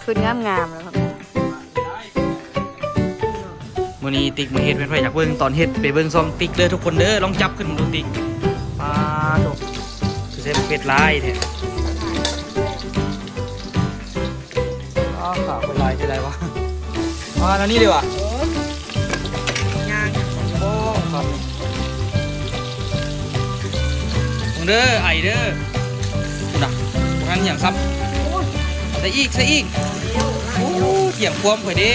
ຂຶ້ນງາມໆແລ້ວ. ມື້ນີ້ຕິກມາເຮັດ ເປັນໃຜຢາກເບິ່ງຕອນເຮັດ ໄປເບິ່ງຊ່ອງຕິກເດີທຸກຄົນເດີ. ລອງຈັບຂຶ້ນເບິ່ງດູຕິກ. ປາໂທ ຄືຊິເຜັດຫຼາຍແທ້. ອ້າ ຂາຂ້ອຍຫຼາຍເທົ່າໃດວະ? ມາແນວນີ້ເດ້ວະ. ຍ່າງບໍ່ຄັກນີ້. ເບິ່ງເດີ ໄອເດີ. ພຸ້ນນະ ບໍ່ທັນຫຍັງຊ້ຳ. ໂອ້ຍ ໃສ່ອີກ ໃສ່ອີກ. ໂອ້ ຕຽງຄວາມຂ້ອຍເດ້.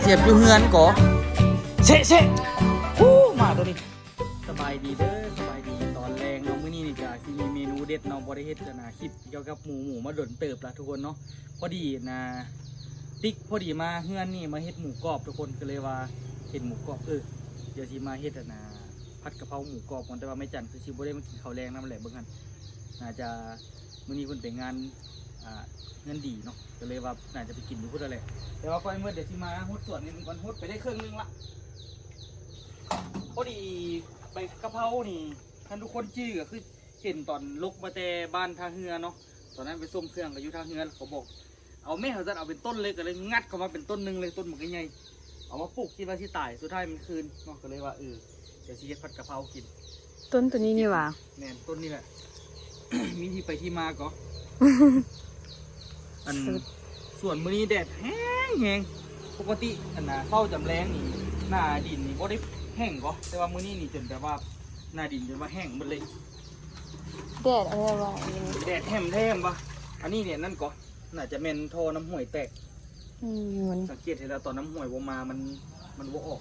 ສຽບຢູ່ເຮືອນກໍ ເຊະ ເຊະ. ໂອ້ ໝາໂຕນີ້. ສະບາຍດີເດີ ສະບາຍດີຕອນແລງເນາະ. ມື້ນີ້ນີ້ກະຊິມີເມນູເດັດເນາະ ບໍ່ໄດ້ເຮັດອັນນາ ຄລິບກ່ຽວກັບໝູ ໝູມາດົນເຕີບລະທຸກຄົນເນາະ. ພໍດີນະ ຕິກພໍດີມາເຮືອນນີ້ ມາເຮັດໝູກອບທຸກຄົນ ກໍເລີຍວ່າເຮັດໝູກອບ. ເອີ ດຽວຊິມາເຮັດອັນນາ ຜັດກະເພົາໝູກອບກ່ອນ ແຕ່ວ່າແມ່ຈັນຄືຊິບໍ່ໄດ້ມາກິນເຂົ້າແລງນຳແຫຼະ ເບິ່ງຫັ້ນ. ໜ້າຈະ ມື້ນີ້ເພິ່ນໄປງານ ອ່າ ເຮືອນດີເນາະ ກໍເລີຍວ່າໜ້າຈະໄປກິນຢູ່ພຸ້ນແຫຼະ. ແຕ່ວ່າກ່ອນອື່ນ ດຽວຊິມາຫົດສວນນີ້ກ່ອນ ຫົດໄປໄດ້ເຄິ່ງໜຶ່ງລະ. ພໍດີໃບກະເພົານີ້ ຄັນທຸກຄົນຈື່ກໍຄືເຫັນຕອນລົກມາແຕ່ບ້ານທ່າເຮືອເນາະ ຕອນນັ້ນໄປສົ່ງເຄື່ອງກໍຢູ່ທ່າເຮືອ ແລ້ວເຂົາບອກ ເອົາແມ່ ວ່າຊັ້ນ ເອົາເປັນຕົ້ນເລີຍ ກໍເລີຍງັດເຂົ້າມາເປັນຕົ້ນໜຶ່ງເລີຍ ຕົ້ນມັນກໍໃຫຍ່ ເອົາມາປູກ ຄິດວ່າຊິຕາຍ ສຸດທ້າຍມັນຄືນເນາະ ກໍເລີຍວ່າ ເອີ ດຽວຊິເຮັດຜັດກະເພົາກິນ. ຕົ້ນໂຕນີ້ນີ້ຫວາ? ແມ່ນ ຕົ້ນນີ້ແຫຼະ. ມີທີ່ໄປທີ່ມາກໍ ອັນ ສວນມື້ນີ້ແດດແຮງໆ. ປົກກະຕິອັນນາ ເຊົ້າຈຳແລງນີ້ ໜ້າດິນນີ້ບໍ່ໄດ້ແຫ້ງກໍ ແຕ່ວ່າມື້ນີ້ນີ້ຈົນແບບວ່າໜ້າດິນຈົນວ່າແຫ້ງໝົດເລີຍ. ແດດອັນນີ້ວ່າ ແດດແຮມແທ້ຫວາ? ອັນນີ້ນີ້ ອັນນັ້ນກໍ ໜ້າຈະແມ່ນທໍ່ນ້ຳຫ້ວຍແຕກ. ອືມ ສັງເກດເຫັນແລ້ວ ຕອນນ້ຳຫ້ວຍບໍ່ມາ ມັນ ມັນບໍ່ອອກ.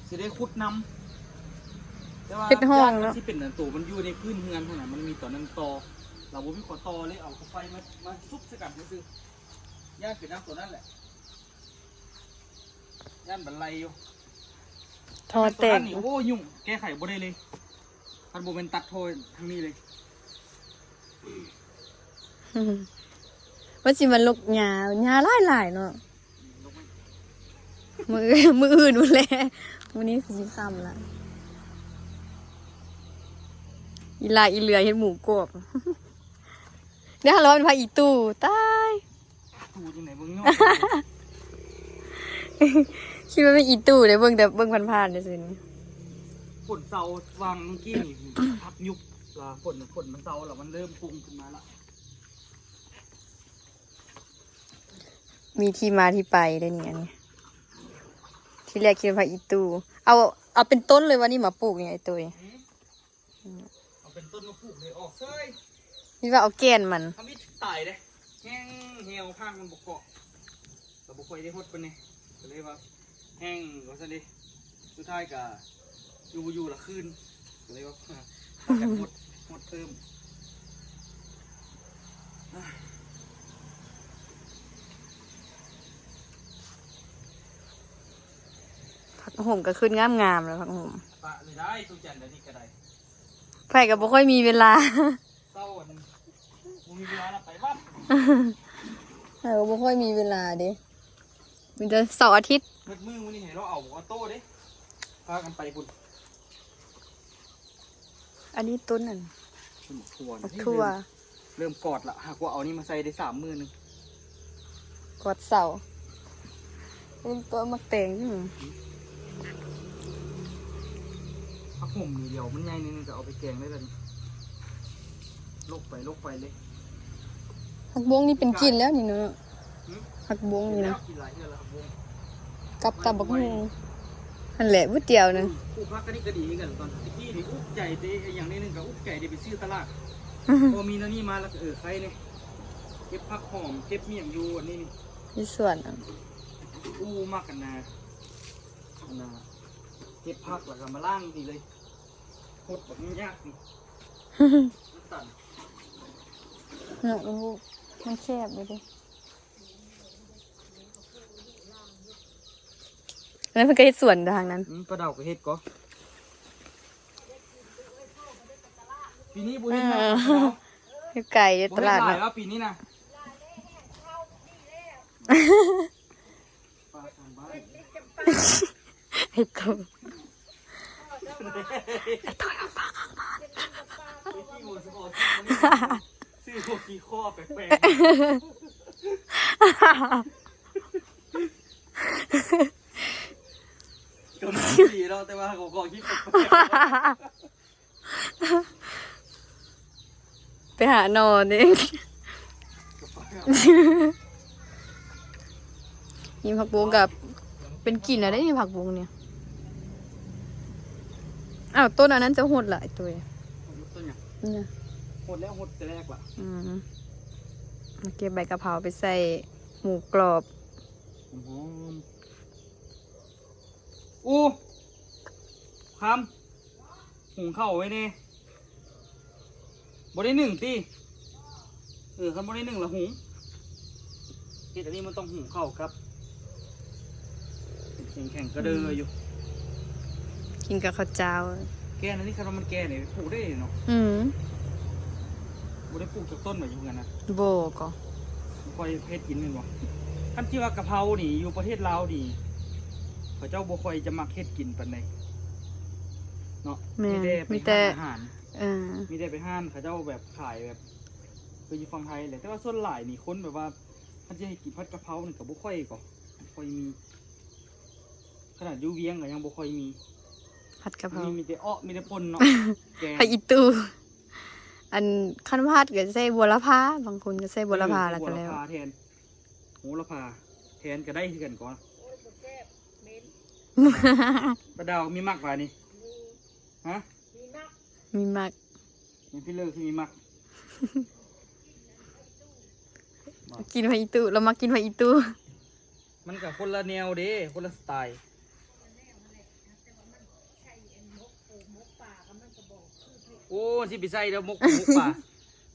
ຊິໄດ້ຂຸດນຳ ແຕ່ວ່າເຮັດຫ້ອງເນາະ ຢ້ານມັນຊິເປັນອັນໂຕມັນຢູ່ໃນພື້ນເຮືອນຫັ້ນນະ ມັນມີຕອນນັ້ນຕໍ່ ລາວບໍ່ມີຂໍຕໍ່ເລີຍ ເອົາໄຟມາ ມາຊຸບໃສ່ກັນຊື່ໆ. ຢ້ານເປັນນຳໂຕນັ້ນແຫຼະ ຢ້ານບັນໄລຢູ່. ທໍ່ແຕກ ໂອ້ ຫຍຸ້ງ ແກ້ໄຂບໍ່ໄດ້ເລີຍ ຄັນບໍ່ແມ່ນຕັດທໍ່ທາງນີ້ເລີຍ. ວ່າຊິມາລົກຫຍ້າ ຫຍ້າຫຼາຍໆເນາະ. ມື້ ມື້ອື່ນພຸ້ນແຫຼະ ມື້ນີ້ຄືຊິຄ່ຳລະ. ອີຫຼ້າອີເຫຼືອເຮັດໝູກອບ ເດີ. ເຮົາລະເປັນພາກອີຕູ້ ຕາຍ. ຕູ້ຈັ່ງໃດເບິ່ງຍອດ ຄິດວ່າເປັນອີຕູ້ເດ້ ເບິ່ງແຕ່ ເບິ່ງຜ່ານໆຊື່ໆ. ຝົນເຊົາຫວ່າງມື້ກີ້ນີ້ ພັກຍຸບລະ ຝົນ ຝົນມັນເຊົາລະ ມັນເລີ່ມປຸງຂຶ້ນມາລະ. ມີທີ່ມາທີ່ໄປເດ້ນີ້ ອັນນີ້ ທີແລກຄິດວ່າອີຕູ້. ເອົາ ເອົາເປັນຕົ້ນເລີຍວ່ານີ້ມາປູກນີ້ ໄອ້ຕຸ້ຍ? ເອົາເປັນຕົ້ນມາປູກເລີຍ ອອກເຊີຍ. ມີວ່າເອົາແກ່ນມັນ ທຳອິດຕາຍເດ້ ແຮງແຮວພາກມັນບໍ່ເກາະ ກໍບໍ່ຄ່ອຍໄດ້ຫົດປານໃດ ກໍເລີຍວ່າແຮງວ່າຊັ້ນເດ້. ສຸດທ້າຍກໍຢູ່ບໍ່ຢູ່ລະຄືນ ກໍເລີຍວ່າພາກັນຫົດ ຫົດເພີ່ມ. ຜັກໂຫມກໍຂຶ້ນງາມໆແລ້ວ ຜັກໂຫມ. ປະເລີຍໄດ້ ຕູ້ຈັນ ດຽວນີ້ກໍໄດ້. ໄຜກໍບໍ່ຄ່ອຍມີເວລາ ເຊົ້າອັນ ບໍ່ມີເວລາລະໄປວັດ ເອີ ບໍ່ຄ່ອຍມີເວລາເດ້ ມີແຕ່ເສົາອາທິດ. ໝົດມື້ມື້ນີ້ໃຫ້ລາວເອົາອອໂຕ້ເດ້ ພາກັນໄປພຸ້ນ. ອັນນີ້ຕົ້ນນັ້ນ ຕົ້ນໝາກຖົ່ວ ໝາກຖົ່ວ ເລີ່ມກອດລະ ຫາກວ່າເອົານີ້ມາໃສ່ໄດ້ສາມມື້ໜຶ່ງ. ກອດເສົາ ເປັນໂຕໝາກແຕງຢູ່. ຜັກໂຫມນີ້ດຽວມັນໃຫຍ່ໜຶ່ງກໍເອົາໄປແກງໄດ້ລະນີ້ ລົກໄປ ລົກໄປເລີຍ. ຜັກບົ້ງນີ້ເປັນກິນແລ້ວນີ້ເນາະ. ຫືມ? ຜັກບົ້ງນີ້ນະ ກິນແລ້ວ ກິນຫຼາຍເທື່ອແລ້ວຜັກບົ້ງ. ກັບຕຳບັກຫຸ່ງຫັ້ນແຫຼະ ບຶດດຽວໜຶ່ງ. ປູກຜັກອັນນີ້ກໍດີຄືກັນ ຕອນຕະກີ້ນີ້ອຸກໃຈເດ້ ອີຫຍັງໜ້ອຍໜຶ່ງກໍອຸກໃຈເດ້ ໄປຊື້ຕະຫຼາດ ພໍມີແນວນີ້ມາແລ້ວກໍ ເອີ ໄຄເດ້. ເກັບຜັກຫອມ ເກັບໝ້ຽງຢູ່ອັນນີ້ນີ້ ຢູ່ສວນ. ອູ້ ມັກອັນນາ ອັນນາ ເກັບຜັກແລ້ວກໍມາລ້າງນີ້ເລີຍ ຫົດບັກຍາກນີ້ ມັນຕັນ. ເນາະ ມັນແຄບຢູ່ເດ້. ອັນນັ້ນເພິ່ນກໍເຮັດສວນທາງນັ້ນ. ອືມ ປາດາວກໍເຮັດກໍ ປີນີ້ບໍ່ເຮັດນາ. ເອີ ຢູ່ໄກຢູ່ຕະຫຼາດເນາະ ເຮັດໄຮ່ຫຼາຍວ່າປີນີ້ນະ. ປາທາງບ້ານ ເຮັດກໍ ไอ้ตัวเอาปากออกมา ซื้อพวกขี้ข้อแปลกๆ ก็มีดีเนาะ แต่ว่าเขาขอคิดแปลกๆ ไปหาหน่อนี่ นี่ผักบุ้งกับเป็นกลิ่นอะไรนี่ผักบุ้งเนี่ย อ้าว ต้นอันนั้นจะหดละไอ้ตัว ต้นหยัง เนี่ย หดแล้ว หดแต่แรกละ อืม มาเก็บใบกะเพราไปใส่หมูกรอบ หอมๆ โอ้ คำ หุงข้าวไว้แน่ บ่ได้นึ่งติ เออ คันบ่ได้นึ่งละหุง เฮ็ดอันนี้มันต้องหุงข้าวครับ แข็งๆ กระเด้ออยู่ กินกับข้าวเจ้า แก่นอันนี้ คันว่ามันแก่นี่ปลูกได้เนาะ อืม บ่ได้ปลูกจักต้นบ่อยู่เฮือนนะ บ่ก็ บ่ค่อยเฮ็ดกินแม่นบ่ คันที่ว่ากะเพรานี่ อยู่ประเทศลาวนี่ เขาเจ้าบ่ค่อยจะมักเฮ็ดกินปานใดเนาะ แม่น มีแต่ไป มีแต่ ร้านอาหาร เออ มีแต่ไปร้านเขาเจ้าแบบขายแบบ คืออยู่ฝั่งไทยแหละ แต่ว่าส่วนหลายนี่คนแบบว่า คันสิให้กินผัดกะเพรานี่ก็บ่ค่อยก็ บ่ค่อยมี ขนาดอยู่เวียงก็ยังบ่ค่อยมี ผัดกะเพรา มี มีแต่เอ้อ มีแต่ป่นเนาะ แกง ผักอีตู่ อันคันผัดก็ใส่บัวละพา บางคนก็ใส่บัวละพา เออ แล้วก็แล้ว บัวละพาแทน โหระพาแทนก็ได้คือกันก่อน โอ้ย บ่แซ่บ เหม็น ป้าดาวมีมักว่านี่ มี ฮะ มีมัก มีมัก มีพี่เลิกที่มีมัก กินผักอีตู่ เรามากินผักอีตู่ มันก็คนละแนวเด้ คนละสไตล์ โอ้ สิไปใส่แล้วหมก หมกปลา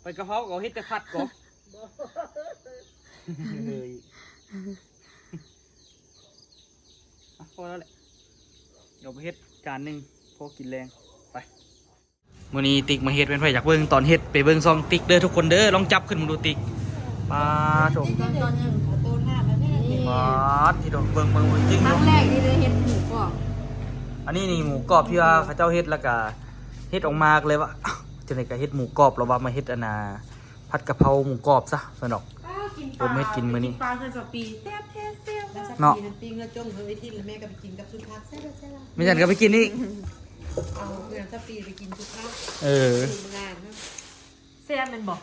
ไปกะเพราก็เฮ็ดแต่ผัดก็ เฮ้ย อ่ะ พอแล้วแหละ เดี๋ยวไปเฮ็ดจานหนึ่ง พอกินแรง ไป มื้อนี้ติ๊กมาเฮ็ด แม่นไผอยากเบิ่งตอนเฮ็ด ไปเบิ่งช่องติ๊กเด้อทุกคนเด้อ ลองจับขึ้นมาดูติ๊ก ป๊าดโธ่ ตอน ตอนหนึ่ง โตท่าแบบนี้ ป๊าด ที่ดอก เบิ่ง เบิ่ง เบิ่ง จริง ครั้งแรกที่ได้เฮ็ดหมูกรอบ อันนี้นี่หมูกรอบที่ว่าเขาเจ้าเฮ็ด แล้วก็เฮ็ดออกมาก็เลยว่า อ้าว จั่งใด๋ก็เฮ็ดหมูกรอบ แล้วว่ามาเฮ็ดอันน่ะ ผัดกะเพราหมูกรอบซะซั่นดอก อ้าว กินปลา ผมเฮ็ดกินมื้อนี้ กินปลาเฮือนสาวปี แซ่บแท้แซ่บ เนาะ สาวปีน้ำปิ้งแล้วจ้งเฮาไอ้ทินแล้วแม่ก็ไปกินกับสุดพัก แซ่บแซ่บ แม่จันก็ไปกินอีก เอาเฮือนสาวปีไปกินสุดพัก เออ สูตรงานเนาะ แซ่บแม่นบ่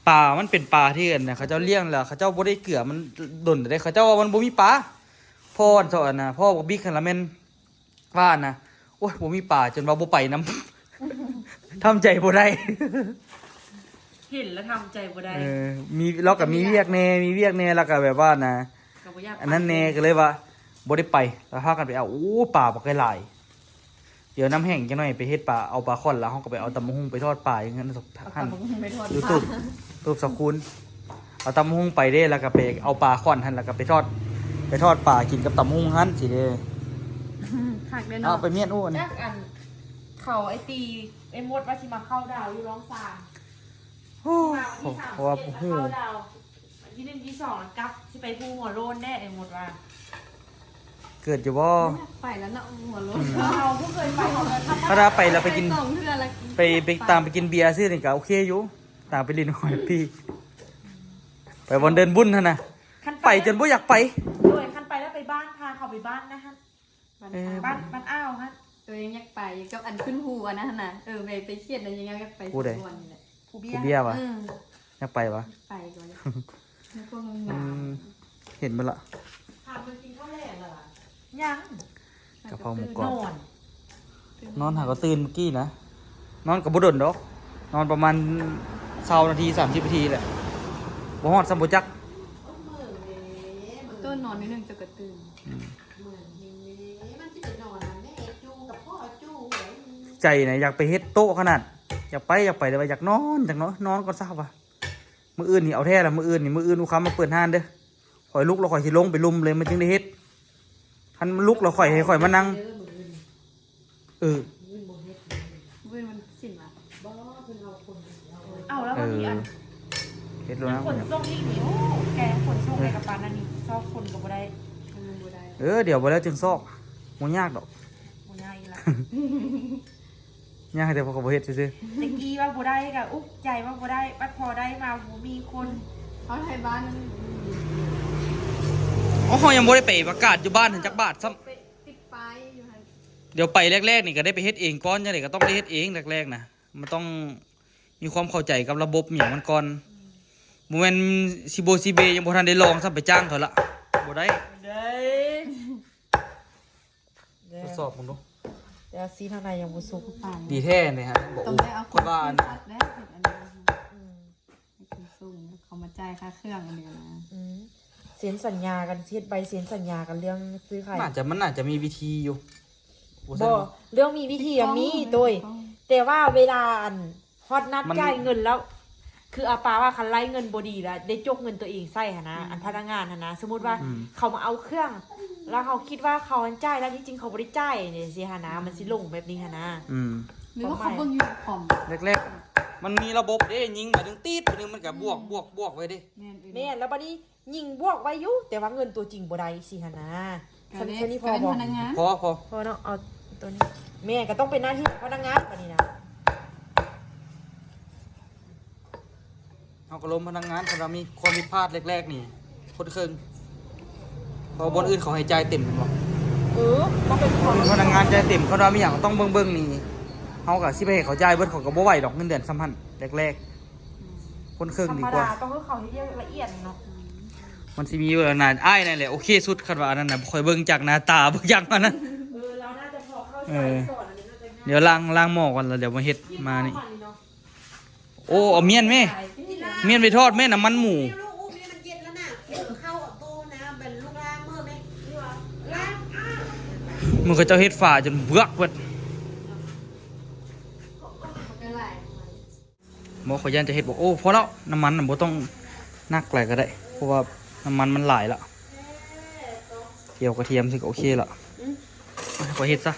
ปลามันเป็นปลาที่อันน่ะ เขาเจ้าเลี้ยงแล้ว เขาเจ้าบ่ได้เกลือมันดนเด้ เขาเจ้าว่ามันบ่มีปลา พ่ออันเฒ่าอันน่ะ พ่อบักบิ๊กหั่นล่ะแม่น ว่านะ โอ๊ย บ่มีปลา จนว่าบ่ไปนำ ทำใจบ่ได้ เห็นแล้วทำใจบ่ได้ เออ มี เราก็มีเวียกแหน่ มีเวียกแหน่ แล้วก็แบบว่านะ ก็บ่อยากไป อันนั้นแหน่ ก็เลยว่าบ่ได้ไป แล้วพากันไปเอา โอ้ ปลาบักหลาย เดี๋ยวน้ำแห้งจักหน่อยไปเฮ็ดปลา เอาปลาข่อน แล้วเราก็ไปเอาตำบักหุ่งไปทอดปลาอยู่หั่น เอาตำบักหุ่งไปทอดปลา YouTube YouTube สาวคูณ เอาตำบักหุ่งไปเด้ แล้วก็ไปเอาปลาข่อนหั่น แล้วก็ไปทอด ไปทอดปลากินกับตำบักหุ่งหั่นสิเด้ คักเด้เนาะ เอาไปเมียนอู้อันนี้ จักอัน เขาไอ้ตี ไอ้มดว่าสิมาเข้าดาวอยู่ร่องซาง โอ้ สิมาวันที่สามสิบเอ็ด เพราะว่า มาเข้าดาว วันที่หนึ่ง ที่สอง กลับ สิไปภูหัวโล้นแน่ ไอ้มดว่า เกิดอยู่บ่ ไปแล้วเนาะ หัวโล้น อืม เราบ่เคยไป ถ้าไปแล้วไปกิน ไปสองเทื่อแล้วกิน ไป ไปตามไปกินเบียร์ซื่อนี่ก็โอเคอยู่ ตามไปเล่นหอยปี้ ไปวันเดินบุญหั่นน่ะ คันไป ไปจนบ่อยากไป โดย คันไปแล้วไปบ้าน พาเขาไปบ้านนะฮะ บ้าน เออ บ้าน บ้านอ้าวฮะ ตัวเองอยากไปกับอันขึ้นภูอันนั้นหั่นน่ะ เออ ไป ไปเขียนอันยังอยากไป ผู้ใด สวนนี่แหละ ผู้เบียร์ ผู้เบียร์วะ เออ อยากไปวะ ไปก่อน แล้วพวกมัน อืม เห็นบ่ล่ะ พามันกินข้าวแลงแล้วล่ะ ยัง กะเพราหมูกรอบ นอน นอนหาก็ตื่นเมื่อกี้นะ นอนก็บ่ดนดอก นอนประมาณซาวนาที สามสิบนาทีแหละ บ่ฮอดซ้ำบ่จัก ต้นนอนนิดนึงจะกระตื่น อืม ใจนะอยากไปเฮ็ดโต๊ะขนาด อยากไป อยากไป แต่ว่าอยากนอน อยากนอน นอนก่อนซะว่ะ มื้ออื่นนี่เอาแท้ละ มื้ออื่นนี่ มื้ออื่นลูกค้ามาเปิดร้านเด้อ ข้อยลุกแล้วข้อยสิลงไปลุมเลย มันจึงได้เฮ็ด คันมันลุกแล้วข้อย ให้ข้อยมานั่ง เออ มื้ออื่นมันสิ้นละ เอาแล้ววันนี้อัน เออ เฮ็ดแล้วนะ ขนส่งอีกนี่ โอ้ แกขนส่งไปกับปานนั้นนี่ ซอกคนก็บ่ได้ มันบ่ได้ เออ เดี๋ยวบ่แล้วจึงซอก บ่ยากดอก บ่ยากอีกละ ຍາກ ແຕ່ພວກເຂົາບໍ່ເຮັດຊື່ໆ. ແຕ່ກີ້ວ່າບໍ່ໄດ້ກະອຸກໃຈວ່າບໍ່ໄດ້ ບັດພໍໄດ້ມາບໍ່ມີຄົນ ເຂົາໄທບ້ານ ເຮົາຍັງບໍ່ໄດ້ໄປປະກາດຢູ່ບ້ານຫັ້ນຈັກບາດຊ້ຳ. ຕິດປ້າຍຢູ່ຫັ້ນ. ດຽວໄປແລກໆນີ້ກະໄດ້ໄປເຮັດເອງກ່ອນ ຈັ່ງໃດກະຕ້ອງໄດ້ເຮັດເອງແລກໆນະ. ມັນຕ້ອງມີຄວາມເຂົ້າໃຈກັບລະບົບຫຍັງມັນກ່ອນ. ບໍ່ແມ່ນຊິໂບຊິເບ ຍັງບໍ່ທັນໄດ້ລອງຊ້ຳ ໄປຈ້າງເຂົາລະ ບໍ່ໄດ້. ບໍ່ໄດ້. ທົດສອບເບິ່ງດູ. ແຕ່ວ່າຊີ້ນທາງໃນຍັງບໍ່ສຸກ. ດີແທ້ນີ້ຮະ ບໍ່ ຕ້ອງໄດ້ເອົາ ຂ້ອຍວ່າອັນ ເຮັດອັນນີ້ ອືມ ໃຫ້ສູງໆ ເຂົາມາຈ່າຍຄ່າເຄື່ອງອັນນີ້ນະ. ອືມ ເຊັນສັນຍາກັນ ເຮັດໃບເຊັນສັນຍາກັນເລື່ອງຊື້ຂາຍ. ໜ້າຈະ ມັນໜ້າຈະມີວິທີຢູ່. ບໍ່ ເລື່ອງມີວິທີອະມີໂຕຍ ແຕ່ວ່າເວລາອັນ ຮອດນັດ ມັນ ຈ່າຍເງິນແລ້ວ ຄືອາປາວ່າ ຄັນໄລ່ເງິນບໍ່ດີລະ ໄດ້ຈົກເງິນຕົວເອງໃຊ້ຫັ້ນນະ. ອືມ ອັນພະນັກງານຫັ້ນນະ ສົມມຸດວ່າ ອືມ ເຂົາມາເອົາເຄື່ອງ ແລ້ວເຮົາຄິດວ່າເຂົາຈ່າຍ ແລ້ວທີ່ຈິງເຂົາບໍ່ໄດ້ຈ່າຍ ຈັ່ງຊີ້ຫັ້ນນະ. ອືມ ມັນຊິຫຼົງແບບນີ້ຫັ້ນນະ. ອືມ ຫຼືວ່າເຂົາເບິ່ງຢູ່ຄອມ. ແລກໆ ມັນມີລະບົບເດ້ ຍິງບາດໜຶ່ງ ຕີດບາດໜຶ່ງ ມັນກະບວກ ອືມ ບວກ ບວກໄວ້ເດ້. ແມ່ນ ແມ່ນ ແລ້ວບາດນີ້ ຍິງບວກໄວ້ຢູ່ ແຕ່ວ່າເງິນຕົວຈິງບໍ່ໄດ້ຊີ້ຫັ້ນນະ. ກະ ຄັນ ເລກ ຄັນນີ້ພໍບໍ່? ກະເປັນພະນັກງານ ພໍ ພໍ ພໍເນາະ. ເອົາໂຕນີ້ ແມ່ນ ກະຕ້ອງເປັນໜ້າທີ່ພະນັກງານບາດນີ້ນະ. ເຮົາກະລົມພະນັກງານ ຄັນວ່າມີຄວາມຜິດພາດແລກໆນີ້ ຄົນເຄິ່ງ ເພາະບ່ອນອື່ນເຂົາໃຫ້ຈ່າຍເຕັມແມ່ນບໍ່? ເອີ ບໍ່ເປັນພະນັກງານຈ່າຍເຕັມ ຄັນວ່າມີຫຍັງຕ້ອງເບິ່ງໆນີ້ ເຮົາກະຊິໄປໃຫ້ເຂົາຈ່າຍເບິດ ເຂົາກະບໍ່ໄຫວດອກ ເງິນເດືອນສ່ຳຫັ້ນແລກໆ. ອືມ ຄົນເຄິ່ງດີກວ່າ ທຳມະດາ ຕ້ອງໃຫ້ເຂົາເຮັດວຽກລະອຽດເນາະ. ອືມ ມັນຊິມີເວລານານ ອ້າຍນັ້ນແຫຼະໂອເຄສຸດ ຄັນວ່າອັນນັ້ນນະ ຂ້ອຍເບິ່ງຈາກໜ້າຕາ ເບິ່ງຈາກອັນນັ້ນ. ເອີ ລາວໜ້າຈະພໍເຂົ້າໃຈ ເອີ ສອນອັນນີ້ໜ້າຈະງ່າຍ. ດຽວລ້າງ ລ້າງໝໍ້ກ່ອນ ແລ້ວດຽວມາເຮັດມານີ້. ໂອ້ ເອົາມ້ຽນແມ່ ມ້ຽນໄປທອດແມ່ ນ້ຳມັນໝູ. ລູກອຸ້ມນີ້ມັນເຢັນແລ້ວນະ ເອີ ເຂົ້າເອົາໂຕນະ ແບບລູກລ້າງມືແມ່ ລ້າງ ມື້ເຂົາເຈົ້າເຮັດຝາຈົນເບືອກເບິດ. ບໍ່ ຂ້ອຍຢ້ານຈະເຮັດບໍ່ ໂອ້ ພໍແລ້ວ ນ້ຳມັນນະ ບໍ່ຕ້ອງໜັກຫຼາຍກະໄດ້ ເພາະວ່ານ້ຳມັນມັນຫຼາຍລະ. ດຽວກະທຽມຊິກະໂອເຄລະ. ອືມ ຂ້ອຍເຮັດຊະ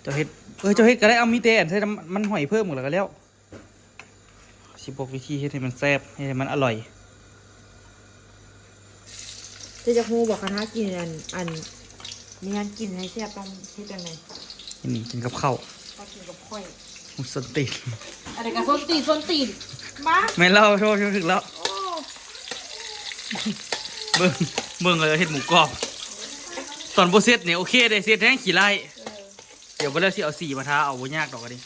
ເຈົ້າເຮັດ ເອີ ເຈົ້າເຮັດກະໄດ້. ເອົາ ມີແຕ່ອັນໃສ່ນ້ຳມັນຫອຍເພີ່ມກະແລ້ວ. ຊິບອກວິທີເຮັດໃຫ້ມັນແຊບ ເຮັດໃຫ້ມັນອະລ່ອຍ. ເຈົ້າຢາກຮູ້ບໍ່ ຄັນຖ້າກິນອັນ ອັນ ມີອັນກິນໃຫ້ແຊບຕ້ອງເຮັດຈັ່ງໃດ? ກິນ ກິນກັບເຂົ້າ ຕ້ອງກິນກັບຂ້ອຍ. ໂອ້ ສົ້ນຕີນ ອັນນີ້ກະສົ້ນຕີນ ສົ້ນຕີນ ມາ ແມ່ນແລ້ວ ໂທດ ຖືກແລ້ວ. ໂອ້ ເບິ່ງ ເບິ່ງເຂົາເຮັດໝູກອບ ຕອນບໍ່ເຊັດນີ້ໂອເຄເດ້ ເຊັດແຮງຂີ້ຮ້າຍ. ເອີ ດຽວບໍ່ແລ້ວຊິເອົາສີມາທາເອົາ ບໍ່ຍາກດອກອັນນີ້.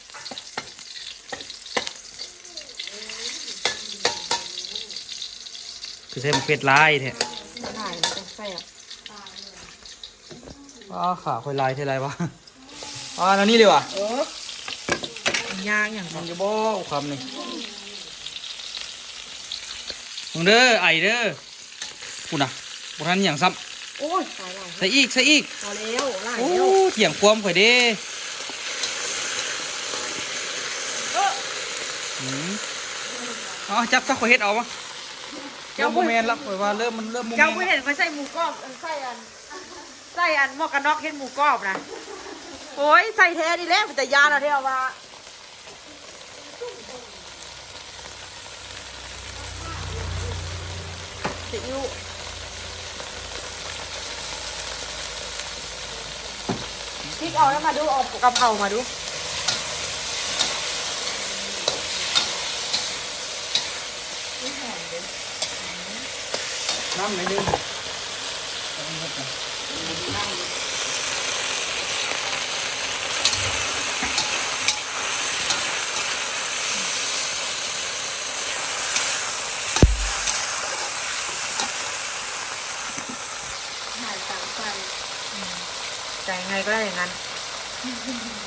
ຄືໃສ່ໝາກເຜັດຫຼາຍແທ້ ຫຼາຍແຊບ. ອ້າ ຂາຂ້ອຍຫຼາຍແທ້ຫຼາຍວະ. ອ້າ ແນວນີ້ເລີຍວະ. ເອີ ມັນຍາກຫຍັງ ມັນຢູ່ບໍ່ ຄຳນີ້ ເບິ່ງເດີ ໄອເດີ. ພຸ້ນນະ ບໍ່ທັນຫຍັງຊ້ຳ. ໂອ້ຍ ຕາຍແລ້ວ ໃສ່ອີກ ໃສ່ອີກ. ພໍແລ້ວ ຫຼາຍແລ້ວ. ໂອ້ ຖຽງຄວາມຂ້ອຍເດ້. ເອີ ອືມ ເອົາ ຈັບ ຈັບ ຂ້ອຍເຮັດເອົາ. ເຈົ້າ ເລີ່ມບໍ່ແມ່ນລະ ຂ້ອຍວ່າເລີ່ມ ມັນເລີ່ມບໍ່ແມ່ນລະ. ເຈົ້າບໍ່ເຫັນຂ້ອຍໃສ່ໝູກອບ ໃສ່ອັນ ໃສ່ອັນໝວກກັນນັອກເຮັດໝູກອບນະ. ໂອ້ຍ ໃສ່ແທ້ນີ້ແຫຼະ ເປັນຕາຢ້ານເອົາແທ້ວ່າ. ຊີອິ້ວ ພິກເອົານັ້ນມາດູ ເອົາກະເພົາມາດູ. ນ້ຳໜ້ອຍໜຶ່ງ. ຫາຍຕາມໃສ່ ອືມ ຈະຍັງໄງກະໄດ້ຢ່າງນັ້ນ.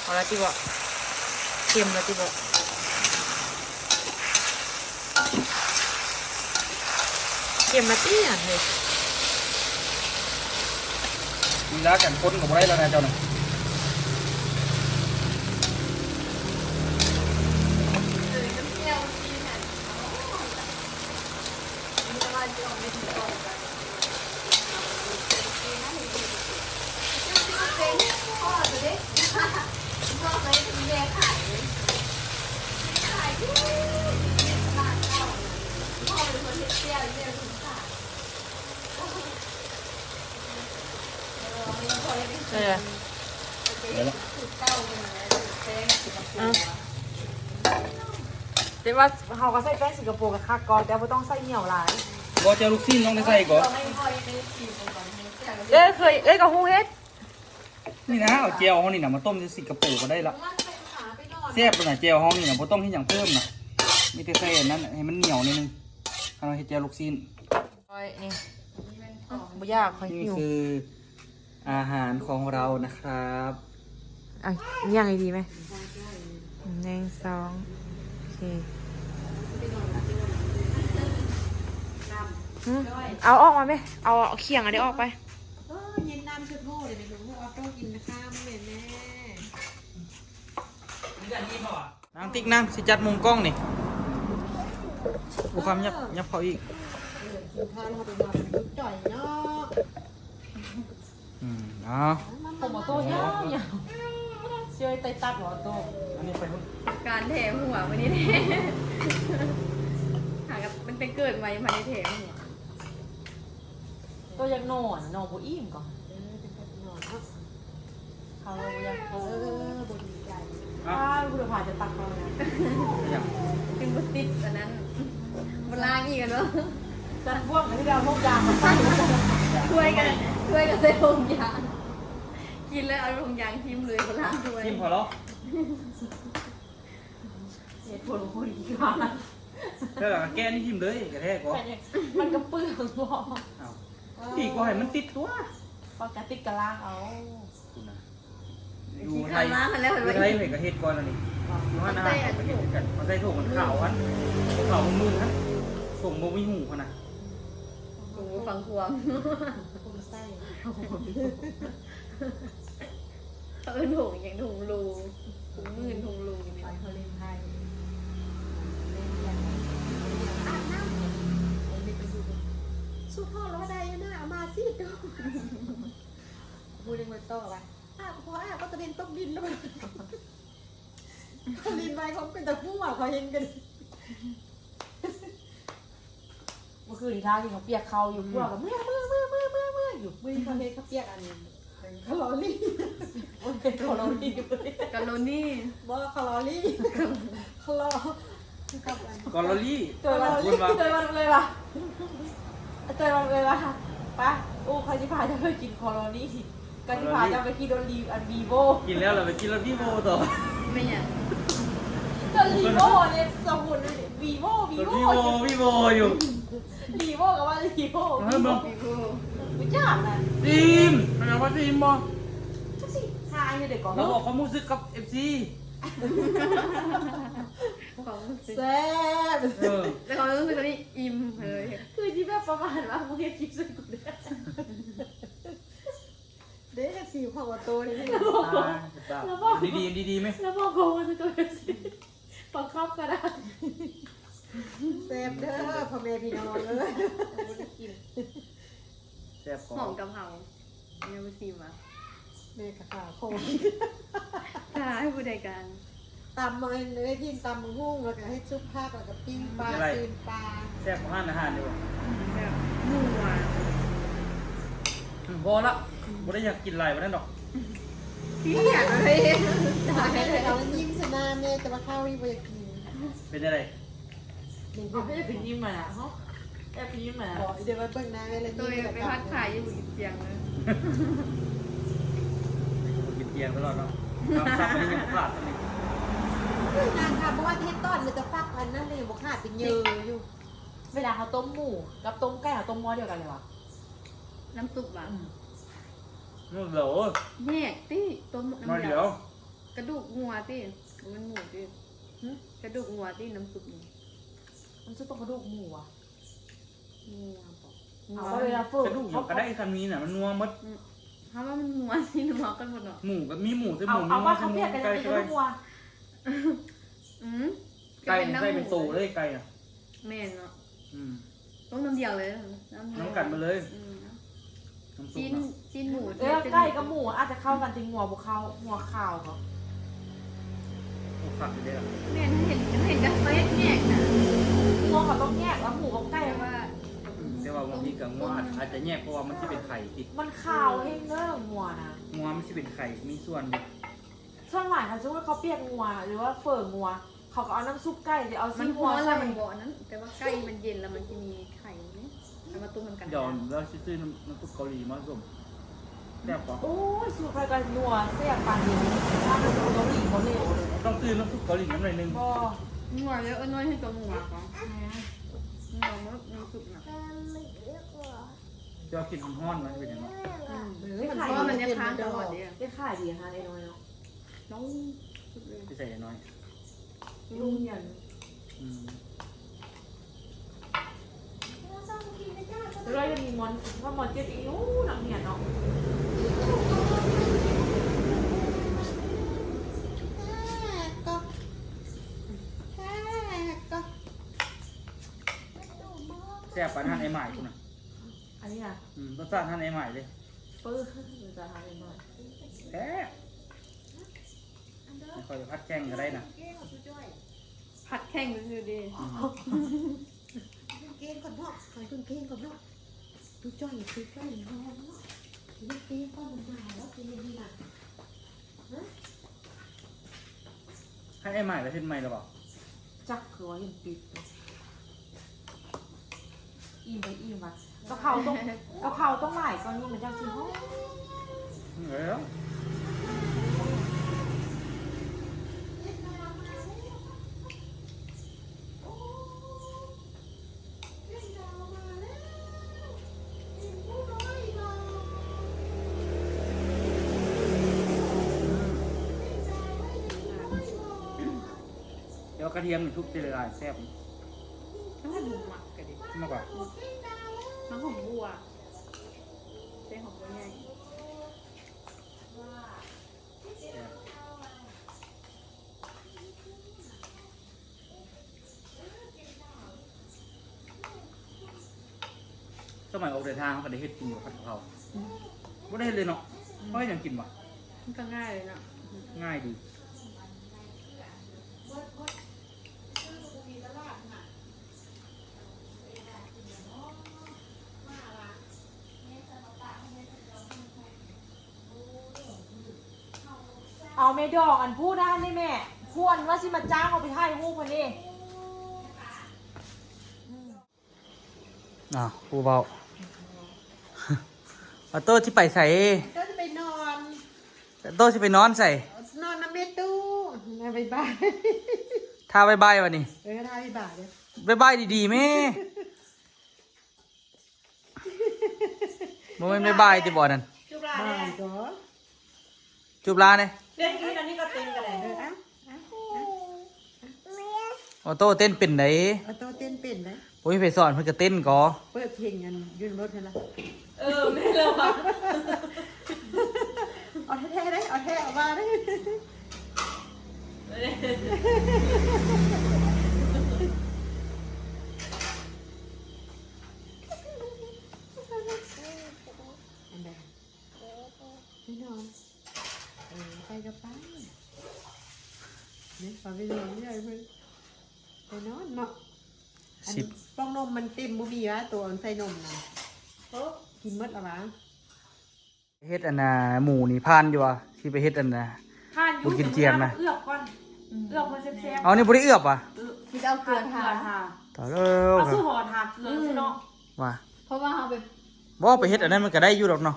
ເອົາລະຕິເບາະ ເຄັມລະຕິເບາະ. ເຄັມລະຕິຫັ້ນເຮີ້ຍ. ລີລາການຄົນກະບໍ່ໄດ້ແລ້ວນະເຈົ້ານະ. ເອີ. ເອົາ ແຕ່ວ່າເຮົາກໍໃສ່ແປ້ງສິງກະໂປກໍຄັກກ່ອນ ແຕ່ບໍ່ຕ້ອງໃສ່ໜຽວຫຼາຍ. ບໍ່ ເຈົ້າລູກຊີ້ນຕ້ອງໄດ້ໃສ່ກ່ອນ. ເອີຍ ເຄີຍ ເອີຍ ກໍຮູ້ເຮັດ. ນີ້ນະ ເອົາແຈ່ວເຮົານີ້ນະມາຕົ້ມໃສ່ສິງກະໂປກໍໄດ້ລະ. ແຊບລະນະ ແຈ່ວເຮົານີ້ນະ ບໍ່ຕ້ອງເຮັດຫຍັງເພີ່ມນະ ມີແຕ່ໃສ່ອັນນັ້ນໃຫ້ມັນໜຽວໜ້ອຍໜຶ່ງ. ເຮົາເຮັດແຈ່ວລູກຊີ້ນ. ຂ້ອຍນີ້ ບໍ່ຢາກ ຂ້ອຍຫິວ. ນີ້ຄືອາຫານຂອງເຮົານະຄັບ. ອ່ະ ຍ່າງດີໆແມະ. ໜຶ່ງ ສອງ ໂອເຄ. ຫືມ ເອົາອອກມາແມະ ເອົາຂຽງອັນນີ້ອອກໄປ. ເອີ ເຢັນນ້ຳຊຸດໂຫດເລີຍ ເອົາໂຕກິນນະຄະແມ່. ນາງຕິກນາງ ຊິຈັດມຸມກ້ອງນີ້. ບໍ່ຄຳ ຫຍັບ ຫຍັບເຂົ້າອີກ. ເອີ ກິນທານເຮົາໄປນອນຢູ່ຈ່ອຍເນາະ. ອືມ ເອົາ ຜົມໂຕຍາວໆ ຊິໄດ້ຕັດບໍ່ໂຕ. ອັນນີ້ໄປພຸ້ນ ການແຖຫົວມື້ນີ້ແທ້ ຫາກັບຕັ້ງແຕ່ເກີດມາຍັງບໍ່ໄດ້ແຖຫົວ. ໂຕຢາກນອນ ນອນບໍ່ອີ່ມກໍ ເອີ ຈັ່ງນອນເນາະ. ເຂົາບໍ່ຢາກ ເອີ ບໍ່ດີໃຈ. ອ້າວ ຜູ້ໃດພາຈະຕັກເຂົານະ ຫຍັງ ຈຶ່ງບໍ່ຕິດອັນນັ້ນ ບໍ່ລ້າງອີກແມ່ນບໍ່? ຈັດບ່ວງກໍຊິໄດ້ເອົາຖົງຢາງມາໃສ່ ຖ້ວຍກໍ ຖ້ວຍກໍໃສ່ຖົງຢາງ ກິນແລ້ວເອົາຖົງຢາງຖິ້ມເລີຍ ບໍ່ລ້າງຖ້ວຍ. ຖິ້ມເຂົາເນາະ. ເຮັດຜົນຄົນຂີ້ຄ້ານ ແລ້ວກໍແກະນີ້ຖິ້ມເລີຍ ກະແທກບໍ່? ມັນກໍເປືອງບໍ່? ເອົ້າ ດີກວ່າໃຫ້ມັນຕິດຕົວະ ປະກະຕິກະລ້າງເອົາ. ພຸ້ນນະ ຢູ່ໄທ ຢູ່ໄທເພິ່ນກໍເຮັດກ່ອນອັນນີ້ ຢູ່ຫັ້ນນະ ເພິ່ນກໍເຮັດຄືກັນ ເອົາໃສ່ຖົງອັນຂາວຫັ້ນ ຂາວມື່ນໆຫັ້ນ ຖົງບໍ່ມີຫູຫັ້ນນະ ຖົງບໍ່ຟັງຄວາມ ຄົນໃສ່ ເຂົາເອີ້ນຖົງຫຍັງ ຖົງໂລ ຖົງໝື່ນ ຖົງໂລນີ້ ເຂົາເລ່ນໄພ ອາບນ້ຳ ສຸດໂທດລະວ່າໄດ້ນະ ເອົາມາຊິ ຜູ້ໜຶ່ງມາຕໍ່ວ່າ ອາບກໍບໍ່ອາບ ກໍຕະເວັນຕົກດິນແລ້ວ ເຂົາຫຼິ້ນໄວ ເຂົາເປັນຕາຮູ້ວ່າເຂົາເຫັນກັນ. ເມື່ອຄືນນີ້ ທ່າທີ່ເຂົາປຽກເຂົ້າຢູ່ ອືມ ພວກກໍເມື່ອ ເມື່ອ ເມື່ອ ເມື່ອ ເມື່ອ ເມື່ອຢູ່ ມື້ນີ້ເຂົາເຮັດເຂົ້າປຽກອັນ ແຄລອຣີ ໂອ້ຍ ແຄລອຣີ ກາໂລນີ ບໍ່ ແຄລອຣີ ແຄລອ ກາໂລຣີ ໂດຍວ່າ ໂດຍວ່າເອື້ອຍວ່າ ໂດຍວ່າເອື້ອຍວ່າ ປະ ໂອ້ ຂ້ອຍຊິພາເຈົ້າໄປກິນແຄລອຣີ ກໍຊິພາເຈົ້າໄປຂີ່ລົດລີ ອັນ ວີໂວ້ ກິນແລ້ວລະໄປຂີ່ລົດວີໂວ້ຕໍ່ ແມ່ນຫຍັງ? ລົດລີໂວ້ນີ້ ສະຫຸນ ວີໂວ້ ວີໂວ້ ວີໂວ້ຢູ່ ລີໂວ້ກໍວ່າລີໂວ້ ເອີ ບໍ່ ວີໂວ້ ຮູ້ຈັກນະ ອີ່ມ ແມ່ນວ່າອີ່ມບໍ່? ຈັກຊິທາຍຢູ່ເດ້ກໍ ລາວບອກຄວາມຮູ້ສຶກກັບເອັຟຊີ ຄວາມຮູ້ສຶກ ແຊບ ເອີ ແຕ່ຄວາມຮູ້ສຶກນີ້ອີ່ມເລີຍ ຄືຊິແບບປະມານວ່າ ມຶງເຮັດຄລິບໃສ່ກູເດີ້. ເດ້ ເອັຟຊີຂອງອອໂຕ້ນີ້ ລະບອກ ລະບອກ ດີໆ ດີໆ ແມ່ ລະບອກຂອງໂຕເອັຟຊີ ບັງຄັບກໍໄດ້ ແຊບເດີພໍ່ແມ່ພີ່ນ້ອງເອີຍ ແຊບຂອງ ຫອມກະເພົາ ແມ່ບໍ່ຊີມຫວາ ແມ່ກະຂາຂອງ ຖ້າໃຫ້ຜູ້ໃດການ ຕຳ ເອີ ເອື້ອຍພິມຕຳບັກຫຸ່ງ ແລ້ວກໍເຮັດຊຸບຜັກ ແລ້ວກໍປີ້ງປາ ຊີ້ນປາ ແຊບກວ່າຮ້ານອາຫານຢູ່ບໍ່? ແຊບ ນົວ ອືມ ພໍລະ ບໍ່ໄດ້ຢາກກິນຫຼາຍປານນັ້ນດອກ ຂີ້ຂຽດເລີຍ ເອົາແລ້ວຍິ້ມຊະໜ້າແມ່ ແຕ່ວ່າເຂົ້ານີ້ບໍ່ຢາກກິນ ເປັນຈັ່ງໃດ? ເຮົາແອບໄປຍິ້ມມານະ ເຮົາແອບໄປຍິ້ມມານະ ບໍ່ ດຽວໄປເບິ່ງໜ້າແມ່ແລ້ວຍິ້ມ ໄປທອດຂາຍຢູ່ກິນຈຽງເລີຍ ກິນຈຽງຕະຫຼອດເນາະ ນ້ຳຊັບອັນນີ້ຍັງບໍ່ຂາດ ນາງຄະ ບໍ່ວ່າເຮັດຕອນ ມີແຕ່ຝັກອັນນັ້ນເລີຍ ຍັງບໍ່ຂາດ ເປັນເຍີຢູ່ ເວລາເຮົາຕົ້ມໝູກັບຕົ້ມໄກ່ ເຮົາຕົ້ມໝໍ້ດຽວກັນເລີຍຫວາ? ນ້ຳຊຸບຫວາ? ອືມ ນັ້ນແຫຼະ ແຍກຕິ ຕົ້ມນ້ຳດຽວ ກະດູກງົວຕິ ບໍ່ແມ່ນໝູຕິ ຫື? ກະດູກງົວຕິ ນ້ຳຊຸບນີ້ ນ້ຳຊຸບຕ້ອງກະດູກໝູຫວາ? ງົວບໍ? ເອົາ ເວລາເຝີ ກະດູກຫຍັງກະໄດ້ ຄັນມີນະ ມັນນົວໝົດ ອືມ ເຮົາວ່າມັນງົວຊິນົວກັນໝົດເນາະ ໝູກໍມີໝູ ໃສ່ໝູ ເອົາ ມີງົວ ໃສ່ໝູ ໄກ່ກໍໄດ້ ອືມ ໄກ່ໃສ່ເປັນໂຕເລີຍ ໄກ່ນະ ແມ່ນເນາະ ອືມ ຕົ້ມນ້ຳດຽວເລີຍ ນ້ຳ ນ້ຳກັນໝົດເລີຍ ອືມ ຊີ້ນ ຊີ້ນໝູ ເອີ ໄກ່ກັບໝູອາດຈະເຂົ້າກັນ ແຕ່ງົວບໍ່ເຂົ້າ ງົວຂາວກໍ ໂອ້ ຄັກຢູ່ເດ້ລະ ແມ່ນ ເຫັນ ເຫັນແຕ່ເຂົາເຮັດແຍກນະ ງົວເຂົາຕ້ອງແຍກ ແລ້ວໝູກັບໄກ່ ແຕ່ວ່າ ອືມ ແຕ່ ວ່າບາງທີກໍງົວອາດ ອາດຈະແຍກ ເພາະວ່າມັນຊິເປັນໄຂ່ຕິດ ມັນຄາວແຮງເດີງົວນະ ງົວມັນຊິເປັນໄຂ່ ມີສ່ວນຢູ່. ສ່ວນຫຼາຍ ຄັນສົມມຸດເຂົາປຽກງົວ ຫຼືວ່າເຝີງົວ ເຂົາກໍເອົານ້ຳຊຸບໄກ່ ຫຼືເອົາຊີ້ຫົວໃສ່ ມັນຮ້ອນແລ້ວມັນບໍ່ອັນນັ້ນ ແຕ່ວ່າໄກ່ມັນເຢັນແລ້ວມັນຊິມີໄຂ່ນີ້ ເອົາມາຕົ້ມນຳກັນ ດຽວເຮົາຊິຊື້ນ້ຳ ນ້ຳຊຸບເກົາຫຼີມາຕົ້ມ ແຊບບໍ່? ໂອ້ຍ ສູດຂ້ອຍກໍນົວແຊບປານນີ້ ຖ້າເປັນເກົາຫຼີບໍ່ເລວເລີຍ ຕ້ອງຕື່ມນ້ຳຊຸບເກົາຫຼີນຳໜ້ອຍໜຶ່ງ ບໍ່ ນົວເດີ ເອີ ນົວໃຫ້ຕົວນົວກ່ອນ ແມ່ນ ນົວໝົດນ້ຳຊຸບນະ ເຈົ້າກິນຮ້ອນໆ ມັນເປັນຫຍັງເນາະ? ອືມ ເອີ ມັນຮ້ອນ ມັນຍັງຄ້າງຕະຫຼອດເດ້ ໄດ້ຂາຍດີຮ້ານອ້າຍນ້ອຍເນາະ ນ້ອງ ໄປໃສ່ອ້າຍນ້ອຍ? ໂຮງຮຽນ ອືມ ແລ້ວຍັງມີມອນ ວ່າມອນເຈັດອີກຢູ່ນຳຮຽນເນາະ ແຊບປານຮ້ານອ້າຍໝ້າຍພຸ້ນນະ ອັນນີ້ນະ ອືມ ລົດຊາດຮ້ານອ້າຍໝ້າຍເດ້ ເປີ ລົດຊາດຮ້ານອ້າຍໝ້າຍ ແຊບ ຂ້ອຍພັດແຂ່ງກໍໄດ້ນະ ພັດແຂ່ງຊື່ໆເດ້ ອືມ ເກັ່ງກ່ອນເນາະ ໃສ່ເກັ່ງກ່ອນເນາະ ຕູ້ຈ່ອຍ ຕູ້ຈ່ອຍ ເນາະ ເກັ່ງກ່ອນ ມັນໜາວແລ້ວ ເກັ່ງນີ້ນະ ຮະ ໃຫ້ອ້າຍໝ້າຍລະເຮັດໃໝ່ລະບໍ່? ຈັກ ຄືວ່າເຫັນປິດ ອີ່ມໄປອີ່ມວ່າ ກະເພົາຕ້ອງ ກະເພົາຕ້ອງຫຼາຍກວ່ານີ້ມັນຈັ່ງຊິຫອມ ເອີ ແຕ່ວ່າກະທຽມນີ້ທຸບທີລະຫຼາຍແຊບ ມັນຫອມໝາກກະເດ ມັກວ່າ ມັນຫອມບົວ ໃສ່ຫອມບົວໃຫຍ່ ສະໄໝອອກເດີນທາງເຮົາກະໄດ້ເຮັດກິນຢູ່ ຜັດກະເພົາ ອືມ ບໍ່ໄດ້ເຮັດເລີຍເນາະ ອືມ ເຮົາເຮັດຫຍັງກິນວະ? ມັນກະງ່າຍເລີຍເນາະ ງ່າຍດີ. ເອົາແມ່ດອກອັນຜູ້ນັ້ນນີ້ແມ່ ຜູ້ອັນວ່າຊິມາຈ້າງເອົາໄປຖ່າຍຮູບຫັ້ນນີ້ ອືມ. ອ້າວ ຜູ້ເວົ້າ ອາໂຕ້ຊິໄປໃສ? ໂຕ້ຊິໄປນອນ ໂຕ້ຊິໄປນອນໃສ? ນອນນຳແມ່ຕູ້ ບາຍບາຍ ທ່າບາຍບາຍວະນີ້ ເອີ ທ່າບາຍບາຍເດີ ບາຍບາຍດີໆແມ່ ບໍ່ແມ່ນບາຍບາຍຕິບໍ່ນັ້ນ ຈຸບລາແດ່ ບາຍກໍ ຈູບລາແດ່ ເຕັ້ນກິນອັນນີ້ກໍເຕັ້ນກໍໄດ້ ເອີ ເອົາ ເອົາ ເອົາ ອໍໂຕ້ເຕັ້ນເປັນໃດ ອໍໂຕ້ເຕັ້ນເປັນໃດ ໂອ້ຍ ໃຜສອນ ເພິ່ນກໍເຕັ້ນກໍ ເປີດເພງອັນຢູ່ໃນລົດຫັ້ນລະ ເອີ ແມ່ນແລ້ວຫວາ ເອົາແທ້ໆເດ້ ເອົາແທ້ ເອົາວ່າເດ້ ອັນໃດ? ໄປນອນ ເອີ ໄປກໍໄປ ເດ້ ພາໄປນອນໃຫຍ່ເພິ່ນ ໄປນອນເນາະ ອັນ ສິບ ປ່ອງນົມມັນເຕັມ ບໍ່ມີຫວາ ໂຕອັນໃສ່ນົມນະ ເອີ ກິນໝົດລະຫວາ ເຮັດອັນນ່າ ໝູນີ້ຜ່ານຢູ່ຫວາ ຊິໄປເຮັດອັນນ່າ ຜ່ານຢູ່ ບໍ່ກິນຈຽງນະ ເອືອບກ່ອນ ອືມ ເອືອບໃຫ້ແຊບໆ ເອົາ ນີ້ບໍ່ໄດ້ເອືອບຫວາ ເອີ ຊິໄດ້ເອົາເກືອ ເອົາເກືອທາ ຕາຍແລ້ວ ເອົາສູ່ຫໍທາເກືອ ອືມ ຊິເນາະ ວ່າ ເພາະວ່າເຮົາໄປ ບໍ່ ໄປເຮັດອັນນັ້ນມັນກະໄດ້ຢູ່ດອກເນາະ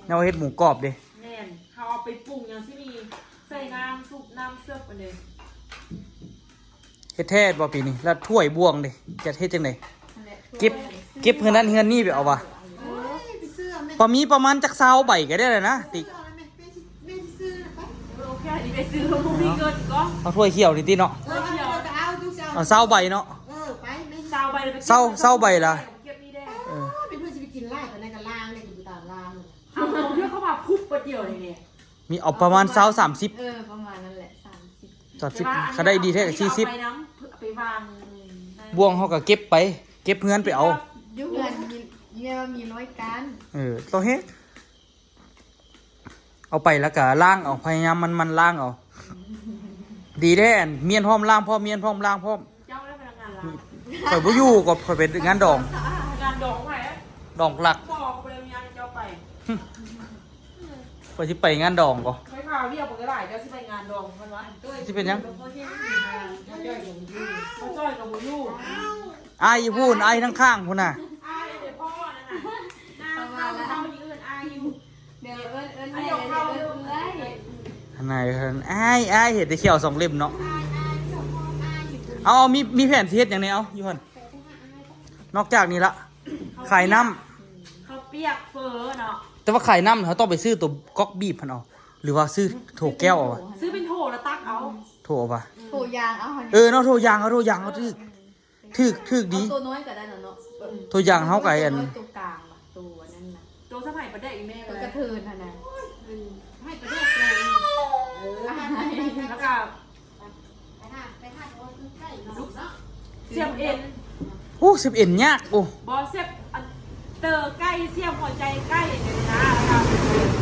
ແມ່ນ ແນວເຮັດໝູກອບເດ້ ແມ່ນ ເຮົາເອົາໄປປຸງຫຍັງຊິມີ ໃສ່ນ້ຳຊຸບ ນ້ຳເສີບອັນເດ້ ເຮັດແທ້ບໍ່ປີນີ້ ລະຖ້ວຍບ່ວງເດ້ ຈະເຮັດຈັ່ງໃດ ເກັບ ເກັບເຮືອນນັ້ນເຮືອນນີ້ໄປເອົາຫວາ ເອີ ພໍມີປະມານຈັກຊາວໃບກະໄດ້ແລ້ວນະ ຕິ ແມ່ຊິຊື້ໄປ ເອີ ໂອເຄ ອັນນີ້ໄປຊື້ ບໍ່ມີເງິນກໍ ເອົາຖ້ວຍຂຽວນີ້ຕິເນາະ ເອີ ເອົາຖ້ວຍຂຽວ ເອົາຊາວໃບເນາະ ເອີ ໄປ ຊາວໃບລະໄປເກັບ ຊາວ ຊາວໃບລະ ເກັບນີ້ແດ່ ເອີ ເປັນເພື່ອຊິໄປກິນຫຼາຍປານໃດກະລ້າງເດ້ ກະບໍ່ຕາມລ້າງ ເອົາຂອງເທື່ອເຂົາວ່າພຸບບາດດຽວນີ້ແຫຼະ ມີເອົາປະມານຊາວ ສາມສິບ ເອີ ປະມານນັ້ນແຫຼະ ສາມສິບ ສາມສິບ ຄັນໄດ້ດີແທ້ກະສີ່ສິບ ເອົາໄປວາງ ບ່ວງເຮົາກະເກັບໄປ ເກັບເຮືອນໄປເອົາ ຢູ່ເຮືອນມີ ມີ ມີຮ້ອຍກ້ານ ເອີ ຕໍ່ແຮງ ເອົາໄປລະກະລ້າງເອົາ ພະຍາຍາມໝັ່ນໆລ້າງເອົາ ດີແທ້ ອັນ ມ້ຽນພ້ອມລ້າງພ້ອມ ມ້ຽນພ້ອມລ້າງພ້ອມ ເຈົ້າໄດ້ພະນັກງານລາວ ຂ້ອຍບໍ່ຢູ່ ກໍຂ້ອຍໄປງານດອງ ງານດອງໃຜ? ດອງຫຼັກ ບໍ່ ເຂົາບໍ່ໄດ້ມີຫຍັງ ເຈົ້າໄປ ຂ້ອຍຊິໄປງານດອງບໍ່? ຂ້ອຍພາວຽກບໍ່ໄດ້ຫຼາຍ ເຈົ້າຊິໄປງານດອງເພິ່ນວ່າ ຊິເປັນຫຍັງ? ພໍ່ຈ້ອຍກໍບໍ່ຢູ່ ອ້າຍຢູ່ພຸ້ນ ອ້າຍທາງຂ້າງພຸ້ນນະ ອ້າຍເດ້ພໍ່ນັ້ນນະ ນາງເຂົາຢູ່ເອີ້ນອ້າຍຢູ່ ດຽວເອີ້ນ ເອີ້ນແມ່ ເອີ້ນເອື້ອຍ ອັນໃດ ອ້າຍ ອ້າຍ ເຮັດແຕ່ແຂ້ວສອງເຫຼັ້ມເນາະ ເອົາ ມີ ມີແຜນຊິເຮັດຫຍັງແດ່ ເອົາ ຢູ່ຫັ້ນ ນອກຈາກນີ້ລະ ຂາຍນ້ຳ ເຂົ້າປຽກເຝີເນາະ ແຕ່ວ່າຂາຍນ້ຳ ເຮົາຕ້ອງໄປຊື້ຕົວກອກບີບຫັ້ນເອົາ ຫຼືວ່າຊື້ໂຖແກ້ວເອົາວະ? ຊື້ເປັນໂຖແລ້ວຕັກເອົາ ໂຖເອົາວະ? ໂຖຢາງເອົາ ເອີເນາະ ໂຖຢາງເອົາ ໂຖຢາງເອົາ ຖືກ ຖືກ ຖືກດີ ເອົາໂຕນ້ອຍກໍໄດ້ແລ້ວເນາະ ໂຕຢ່າງເຮົາກໍອັນ ໂຕນ້ອຍ ໂຕກາງ ໂຕອັນນັ້ນນະ ໂຕສະໄໝປາແດກອີແມ່ ໂຕກະເທີນຫັ້ນນະ ໃຫ້ປາແດກໂຕ ເອີ ແລ້ວກໍ ໄປຫາ ໄປຫາ ໂອ້ຍ ໃກ້ເນາະ ສຽບເອັນ ໂອ້ ສຽບເອັນຍາກ ໂອ້ ບໍ່ ສຽບອັນ ເຕີໄກ່ ສຽບຫົວໃຈໄກ່ ຈັ່ງຊີ້ນະ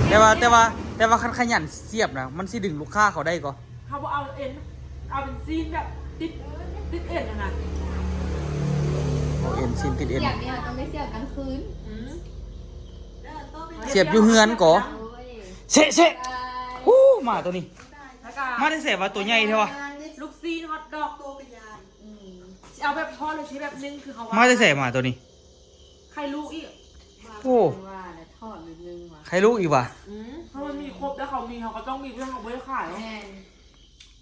ແຕ່ວ່າ ແຕ່ວ່າ ແຕ່ວ່າຄັນຂະຫຍັນສຽບນະ ມັນຊິດຶງລູກຄ້າເຂົາໄດ້ກໍ ເຮົາບໍ່ເອົາເອັນ ເອົາເປັນຊີ້ນແບບຕິດ ຕິດເອັນຫັ້ນນະ ເອົາເອັນ ຊີ້ນຕິດເອັນ ສຽບນີ້ເຮົາຕ້ອງໄດ້ສຽບກາງຄືນ ອືມ ສຽບຢູ່ເຮືອນກໍ ໂອ້ຍ ເຊະ ເຊະ ໂອ້ ໝາໂຕນີ້ ແລ້ວກໍ ມາແຕ່ໃສວະ ໂຕໃຫຍ່ແທ້ວະ ລູກຊີ້ນຮອດດອກ ໂຕກໍຍານ ອືມ ຊິເອົາແບບທອດ ຫຼືຊິແບບໜຶ້ງ ຄືເຮົາວ່າ ມາແຕ່ໃສໝາໂຕນີ້ ໄຂ່ລູກອີກ ໂອ້ ວ່າແລ້ວທອດໜຶ່ງວ່າ ໄຂ່ລູກອີກຫວາ ອືມ ເພາະມັນມີຄົບ ແລ້ວເຂົາມີ ເຮົາກໍຕ້ອງມີ ເພາະເຮົາບໍ່ໄດ້ຂາຍ ແມ່ນ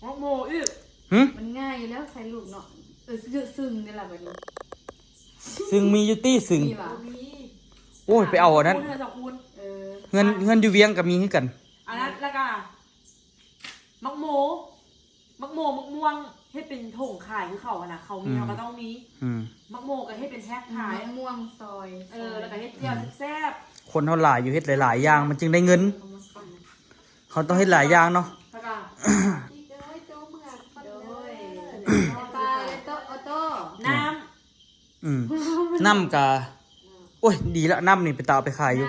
ໝາກໂມອີກ ຫື ມັນງ່າຍຢູ່ແລ້ວ ໄຂ່ລູກເນາະ ເອີ ຊຶ້ງນີ້ລະບັດນີ້ ຊຶ້ງມີຢູ່ຕິ ຊຶ້ງ ມີຫວາ ໂອ້ຍ ໄປເອົາອັນນັ້ນ ເຮືອນສອງຄູນ ເອີ ເຮືອນ ເຮືອນຢູ່ວຽງກໍມີຄືກັນ ອັນນັ້ນ ແລ້ວກໍ ໝາກໂມ ໝາກໂມ ໝາກມ່ວງ ເຮັດເປັນຖົງຂາຍຄືເຂົາຫັ້ນນະ ເຂົາມີ ອືມ ເຮົາກໍຕ້ອງມີ ອືມ ໝາກໂມກໍເຮັດເປັນແພັກຂາຍ ໝາກມ່ວງຊອຍ ເອີ ຊອຍ ແລ້ວກໍເຮັດແຈ່ວແຊບໆ ຄົນເຮົາຫຼາຍຢູ່ ເຮັດຫຼາຍໆຢ່າງມັນຈຶ່ງໄດ້ເງິນ ເຮົາຕ້ອງເຮັດຫຼາຍຢ່າງເນາະ ແລ້ວກໍ ໂດຍ ປາເລໂຕ ໂອໂຕ ນ້ຳ ອືມ ນ້ຳກະ ໂອ້ຍ ດີລະ ນ້ຳນີ້ເປັນຕາເອົາໄປຂາຍຢູ່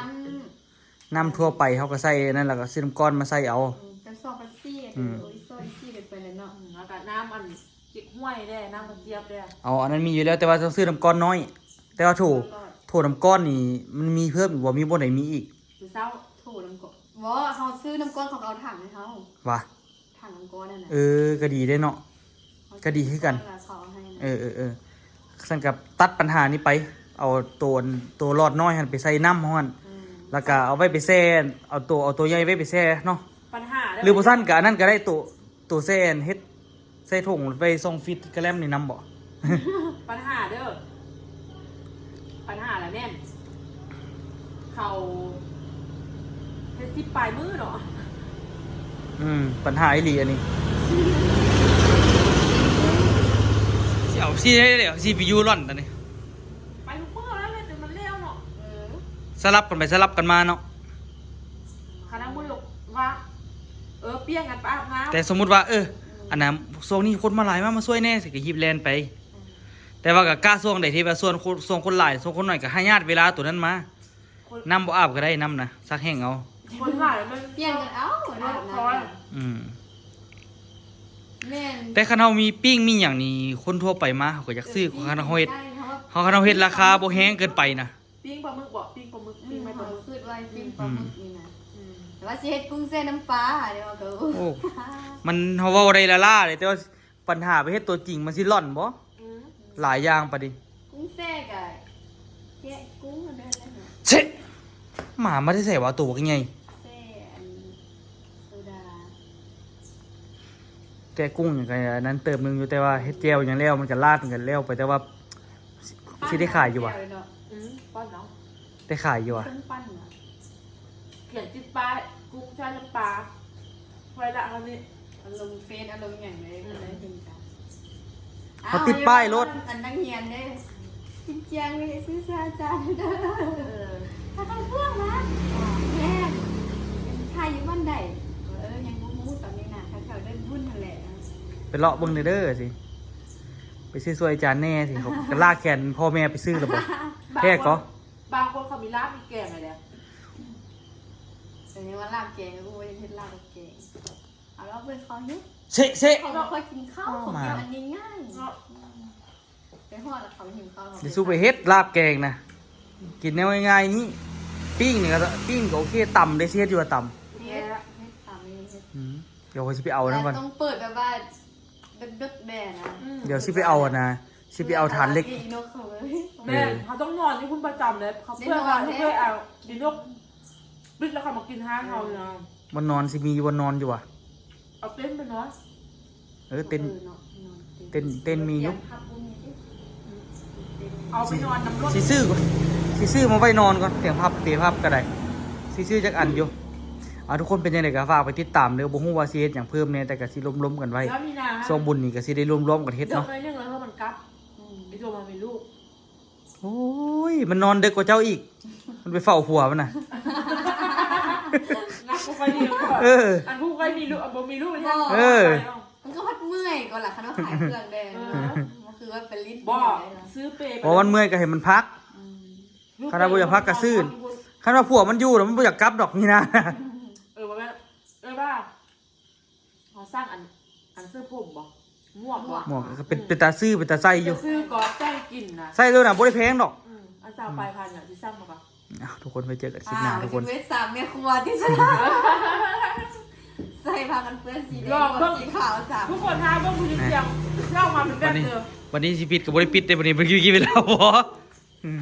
ນ້ຳ ນ້ຳທົ່ວໄປ ເຮົາກໍໃສ່ນັ້ນ ແລ້ວກໍຊື້ນ້ຳກ້ອນມາໃສ່ເອົາ ອືມ ແຕ່ຊອງເປັບຊີ ອືມ ໂອ້ຍ ຊອງເປັບຊີກັນໄປແລ້ວເນາະ ອືມ ແລ້ວກໍນ້ຳອັນຈິກຫ້ວຍແດ່ ນ້ຳກະຈຽບແດ່ ເອົາ ອັນນັ້ນມີຢູ່ແລ້ວ ແຕ່ວ່າຕ້ອງຊື້ນ້ຳກ້ອນນ້ອຍ ແຕ່ວ່າໂຖ ໂຖນ້ຳກ້ອນນີ້ມັນມີເພີ່ມອີກບໍ່? ມີບ່ອນໃດມີອີກ? ມື້ເຊົ້າໂຖນ້ຳກ້ອນ ບໍ່ ເຮົາຊື້ນ້ຳກ້ອນ ເຂົາກໍເອົາຖັງໃຫ້ເຮົາ ຫວາ? ຖັງມັງກອນນັ້ນນະ ເອີ ກໍດີເດ້ເນາະ ກໍດີຄືກັນ ເອີ ເອີ ເອີ ຊັ້ນກໍຕັດບັນຫານີ້ໄປ ເອົາໂຕ ໂຕຫຼອດນ້ອຍຫັ້ນໄປໃສ່ນ້ຳເຮົາຫັ້ນ ອືມ ແລ້ວກໍເອົາໄວ້ໄປແຊ່ ເອົາໂຕ ເອົາໂຕໃຫຍ່ໄວ້ໄປແຊ່ເນາະ ບັນຫາເດີ ຫຼືບໍ່ຊັ້ນກໍອັນນັ້ນກໍໄດ້ ໂຕ ໂຕແຊ່ເຮັດ ໃສ່ຖົງໄວ້ສອງຟີດກະແລັມນີ້ນຳບໍ່? ບັນຫາເດີ ບັນຫາລະແມ່ນ ເຂົາເຮັດສິບປາຍມື້ເນາະ ອືມ ບັນຫາອີ່ຫຼີອັນນີ້ ຊິເອົາ ຊິໄດ້ແລ້ວ ຊິໄປຢູ່ລອນຕອນນີ້ ໄປທຸກມື້ແລ້ວ ຈົນມັນແລ້ວເນາະ ເອີ ສະຫຼັບກັນໄປສະຫຼັບກັນມາເນາະ ຄັນເອົາມື້ວ່າ ເອີ ປ່ຽນກັນໄປອາບນ້ຳ ແຕ່ສົມມຸດວ່າ ເອີ ອັນນັ້ນ ຊ່ວງນີ້ຄົນມາຫຼາຍ ມາ ມາຊ່ວຍແດ່ ຊິກໍຮີບແລ່ນໄປ ອືມ ແຕ່ວ່າກໍກະຊ່ວງໃດທີ່ວ່າ ສ່ວນຄົນ ສ່ວນຄົນຫຼາຍ ສ່ວນຄົນໜ້ອຍ ກໍໃຫ້ຍາດເວລາໂຕນັ້ນມາ ຄົນ ນ້ຳບໍ່ອາບກໍໄດ້ ນ້ຳນະ ຊັກແຫ້ງເອົາ ຄົນຫຼາຍມັນປ່ຽນກັນເອົາ ອືມ ແມ່ນ ແຕ່ຄັນເຮົາມີປີ້ງມີຫຍັງນີ້ ຄົນທົ່ວໄປມາ ເຂົາກໍຢາກຊື້ ເອີ ຄັນເຮົາເຮັດ ເຮົາ ຄັນເຮົາເຮັດລາຄາບໍ່ແຮງເກີນໄປນະ ປີ້ງປາໝຶກບໍ? ປີ້ງປາໝຶກ ປີ້ງໄມ້ປາໝຶກ ອືມ ເຮົາຄິດວ່າປີ້ງປາໝຶກ ອືມ ນີ້ນະ ອືມ ແຕ່ວ່າຊິເຮັດກຸ້ງແຊ່ນ້ຳປາ ດຽວກໍ ໂອ້ ມັນ ເຮົາເວົ້າໄດ້ລ້າໆເດ້ ແຕ່ວ່າ ບັນຫາໄປເຮັດຕົວຈິງມັນຊິລ່ອນບໍ່? ອືມ ຫຼາຍຢ່າງປານນີ້ ກຸ້ງແຊ່ກະແກະກຸ້ງອັນນັ້ນແຫຼະ ເຊະ ໝາມາແຕ່ໃສວະ ໂຕບັກໃຫຍ່ ແຊ່ອັນໂຊດາ ແກະກຸ້ງຫຍັງກະອັນນັ້ນເຕີບໜຶ່ງຢູ່ ແຕ່ວ່າເຮັດແຈ່ວຫຍັງແລ້ວ ມັນກະລາດ ມັນກະແລ້ວໄປ ແຕ່ວ່າຊິ ຊິໄດ້ຂາຍຢູ່ຫວາ? ອືມ ປ້ອນເອົາ ໄດ້ຂາຍຢູ່ຫວາ? ເຄື່ອງປັ້ນຫວາ? ຂຽນຕິດປ້າຍ ກຸ້ງແຊ່ນ້ຳປາ ໄວ້ລະເຮົານີ້ ອາລົມເຟສ ອາລົມຫຍັງເລີຍ ອືມ ກໍໄດ້ເຫັນກັນ ເຮົາຕິດປ້າຍໂລດ ອັນນັກຮຽນເດ້ ຈິງຈັງເລີຍ ຊື່ໆອາຈານເດີ ເອີ ຖ້າເຂົາເຄື່ອງນະ ແມ່ນ ຂາຍຢູ່ບ່ອນໃດ? ເອີ ຍັງບໍ່ຮູ້ຕອນນີ້ນະ ແຖວໆເດີບຸນຫັ້ນແຫຼະ ໄປເລາະເບິ່ງແດ່ເດີ ຊິໄປຊື້ຊ່ວຍອາຈານແດ່ ຊິເຂົາກໍລາກແຂນພໍ່ແມ່ໄປຊື້ລະບໍ່? ແທ້ກໍ ບາງຄົນເຂົາມີລາບມີແກງໃຫ້ແລ້ວ ແຕ່ວ່າລາບແກງ ໂອ້ຍ ເຮັດລາບກັບແກງ ເອົາລອງເບິ່ງເຂົາເຮັດ ເຊະ ເຊະ ເຂົາບໍ່ຄ່ອຍກິນເຂົ້າ ເຂົາກິນອັນງ່າຍໆ ເນາະ ອືມ ໄປຮອດແລ້ວເຂົາຫິວເຂົ້າ ເຂົາ ຊິສູ້ໄປເຮັດລາບແກງນະ ກິນແນວງ່າຍໆນີ້ ປີ້ງນີ້ກໍ ປີ້ງກໍໂອເຄ ຕຳເດ້ ຊິເຮັດຢູ່ວ່າຕຳ ເຮັດ ເຮັດຕຳ ອືມ ດຽວຂ້ອຍຊິໄປເອົານັ້ນກ່ອນ ຕ້ອງເປີດແບບວ່າເດິກໆແດ່ນະ ອືມ ດຽວຊິໄປເອົາຫັ້ນນະ ຊິໄປເອົາຖ່ານເຫຼັກ ແມ່ນ ເຮົາຕ້ອງນອນຢູ່ພຸ້ນປະຈຳເລີຍ ເພື່ອວ່າເພື່ອເອົາດີນົກ ປິດແລ້ວເຂົາມາກິນຮ້ານເຮົານະ ບ່ອນນອນຊິມີຢູ່ ບ່ອນນອນຢູ່ຫວາ ເອົາເຕັນໄປນອນ ເອີ ເຕັນ ເອີເນາະ ນອນເຕັນ ເຕັນ ເຕັນມີຢູ່ ເອົາໄປນອນນຳລົດ ຊິຊື້ ຊິຊື້ມາໄວ້ນອນກ່ອນ ຕຽງພັບ ເປພັບກໍໄດ້ ຊິຊື້ຈັກອັນຢູ່ ເອົາ ທຸກຄົນເປັນຈັ່ງໃດກໍຝາກໄປຕິດຕາມເດີ ບໍ່ຮູ້ວ່າຊິເຮັດຫຍັງເພີ່ມແດ່ ແຕ່ກໍຊິລົມໆກັນໄວ້ ຊ່ວງບຸນນີ້ກໍຊິໄດ້ລວມໆກັນເຮັດເນາະ ໜ້ອຍໜຶ່ງແລ້ວມັນກັບ ອືມ ໄປໂທມາມີລູກ ໂອ້ຍ ມັນນອນເດິກກວ່າເຈົ້າອີກ ມັນໄປເຝົ້າຜົວມັນນະ ນັກບໍ່ຄ່ອຍດີ ເອີ ອັນຜູ້ຄ່ອຍມີລູກ ບໍ່ມີລູກ ເອີ ມັນກໍພັດເມື່ອຍກ່ອນລະ ຄັນວ່າຂາຍເຄື່ອງແດ່ ເອີ ມັນຄືວ່າໄປຫຼິ້ນ ບໍ່ ຊື້ເປ ບໍ່ ມັນເມື່ອຍກໍໃຫ້ມັນພັກ ອືມ ຄັນວ່າບໍ່ຢາກພັກກໍຊື້ ຄັນວ່າຜົວມັນຢູ່ນະ ມັນບໍ່ຢາກກັບດອກນີ້ນະ ເອີ ບໍ່ແມ່ນ ເອີ ວ່າ ເຮົາສ້າງອັນ ອັນເສື້ອຜົມບໍ່? ໝວກບໍ່? ໝວກກໍເປັນ ອືມ ເປັນຕາຊື້ ເປັນຕາໃສ່ຢູ່ ຊື້ກໍແຕ່ງກິນນະ ໃສ່ໂລດນະ ບໍ່ໄດ້ແພງດອກ ອືມ ອັນຊາວປາຍພັນນະ ຊິສ້າງມາກໍ ເອົາ ທຸກຄົນໄປເຈີກັນຄລິບໜ້າ ເອົາ ທຸກຄົນ ຊິເວດສາມແມ່ຄົວຕິຊັ້ນ ໃສ່ຜ້າກັນເປື້ອນສີແດງ ລອງເບິ່ງ ສີຂາວສາມ ທຸກຄົນຖ້າເບິ່ງຜູ້ຍິງສຽງ ລອງມາເປັນແບບເດີມ ບັດນີ້ຊິປິດກໍບໍ່ໄດ້ປິດເດ້ ບັດນີ້ເປັນກິນເວລາບໍ່? ອືມ